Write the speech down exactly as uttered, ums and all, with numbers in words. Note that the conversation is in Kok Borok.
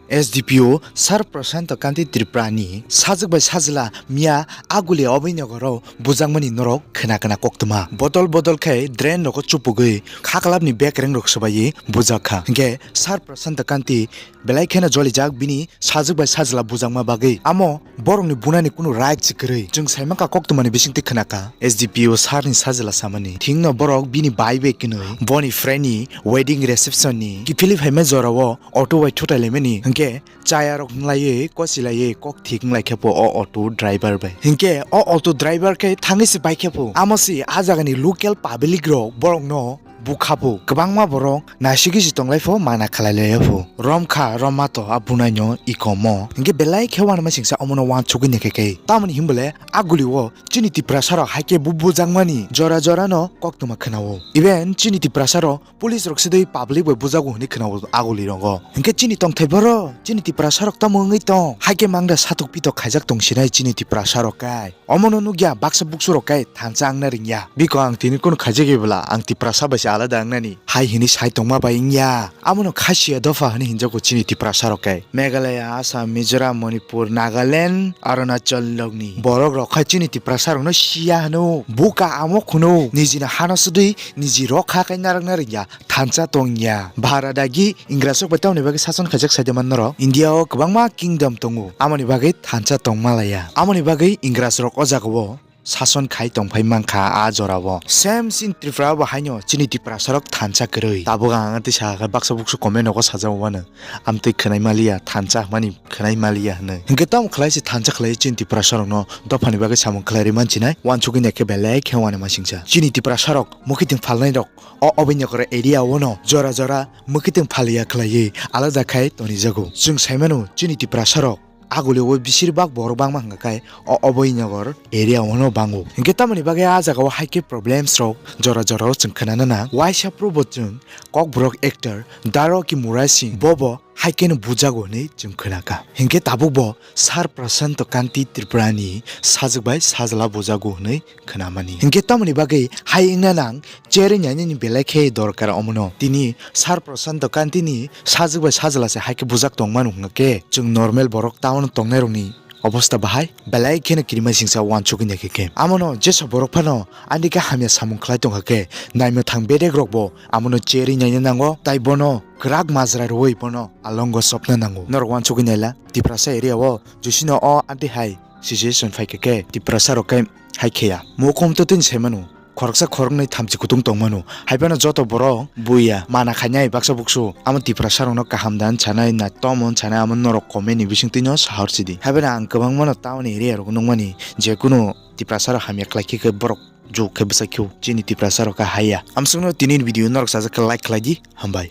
S D P O Sir Prashanto Kanti Tripura ni sajwk bai sajla miya Aguli Obinogoro bujakmani norok khna khna koktwma. Bodol bodol khe drain rogo chupugwi khaklapni bekreng rok swbaiwi bujak kha. Hinkhe Sir Prashanto Kanti belai kheno jolijak bini sajwk bai sajla bujakma bagwi. Amo borokni bunani kunu right se kwrwi. Chwng saimankha koktwmani bisingtwi khnakha S D P O sir ni sajla samani. Thwngno borok bini bai bai kwnwi boni friend ni wedding reception ni kiphilwi phaima jorao auto bai thutai laimani. Hinkhe chayarok wnglaiwi kochilaiwi kok thik wnglai khe pho o auto driver bai. Hinkhe o auto driver khe thangwi se bai khe pho. Amo se a jagani local public rok borokno bukha pho. Kwbangma borok naisigi se tonglai pho, mana khlai lai pho. Rom kha, rom ma to a bunai no i komo. Hinkhe belai khe uanama singsa omono uansugwi naikhe khe. Tamoni himbole Aguli o chini Tiprasa rok hai khe bu bujakmani jora jora no koktwma khna o. Even chini Tiprasa rok police rok sidwi public bai bujago hwnwi khna o Aguli rogo. Hinkhe chini tongthai boro, chini Tiprasa rok tamo wngwi tong. Hai khe mangda satok pitok khaijak tong sinai chini Tiprasa rok kai. Omono nukya baksa buksu rok kai thansa wngna ringya. Biko ang tini kunu khaijak bwla ang Tiprasa bai se alada wngnani hai hwnwi sai tongma bai wngya. Amono khasiya dopha hwnwi hinjago chini Tiprasa rok kai. Meghalaya, Assam, Mizoram, Manipur, Nagaland, Arunachal rokni borok rok khai chini Tiprasa rokno siya hwno. Buka amo khwno nijini hano sudwi niji rok kha kai narwkna ringya. Thansa tongya. Bharat agi Ingrasrok bai tamoni bagwi sason khaijak saide man norok. India o kwbangma kingdom tongo. Amoni bagwi thansa tongma laya. Amoni bagwi Ingrasrok o jagao sason khai tongphai mankha a jorao. Same sin Tripura bo haino chini Tiprasarok thansa kwrwi. Tabuk ang tisa baksa buksu comment rogo sajao uano. Amtwi khwnai maliya, thansa hwnmani khwnai maliya hwnwi. Hinkhe tamo khlai se thansa khlai chini Tiprasarokno dophani bagwi samung khlai rwi manchinai. Uansugwi naikhe belai khe uanama singsa. Chini Tiprasarok mwkhitwng phalnairok o Obinogoro area o no jora jora mwkhitwng phaliya khlaiwi alada khai tonijago. Chwng saimano chini Tiprasarok Aguli o bisir bak borok bangma hwnkha khai o Obinogor area o no bango. Hinkhe tamoni bagwi a jaga o hai khe problems rok jora jora o chwng khwnana nang. Waisa phuru bo chwng Kokborok actor Daro Kimura Singh bobo hai kheno bujago hwnwi chwng khwnakha. Hinkhe tabuk bo Sir Prashanto Kanti Tripura ni sajwk bai sajla bujago hwnwi khwnamani. Hinkhe tamoni bagwi hai wngna nang cherwi nainani belai khe dorkar omono. Tini Sir Prashanto Kanti ni sajwk bai sajla se hai khe bujak tongmano hwnkha khe chwng normal borok town tongnai rokni obosta bahai belai kheno kirimai singsa uansugwi naikhe khe. Amono jesa borok phano ani khe hamya samung khlai tongkha khe naimwthang bedek rok bo amono cherwi naina nango, tai bono kwrak majra rwui bono alongo sopna nango. Norok uansugwi naila Tiprasa area o jusino o anti hai situation phaikha khe Tiprasa rok khe hai kheya. Mukhum to tini saimano khoroksa khoroknwi thamchi kutung tongmano. Haiphano joto borok buya mana khainai baksa buksu amo Tiprasa rokno kaham da hwn sanai, na tomo hwn sanai amo norok comment ni bisingtwi no sahor sidi. Haiphano ang kwbangmano town area rogo nukmani je kunu Tiprasa rok hamya khlai khe khe borok juk khe bwsai khe chini Tiprasa rok khe haiya. Amsukno tini video norok sajak khe like khlai di, hambai.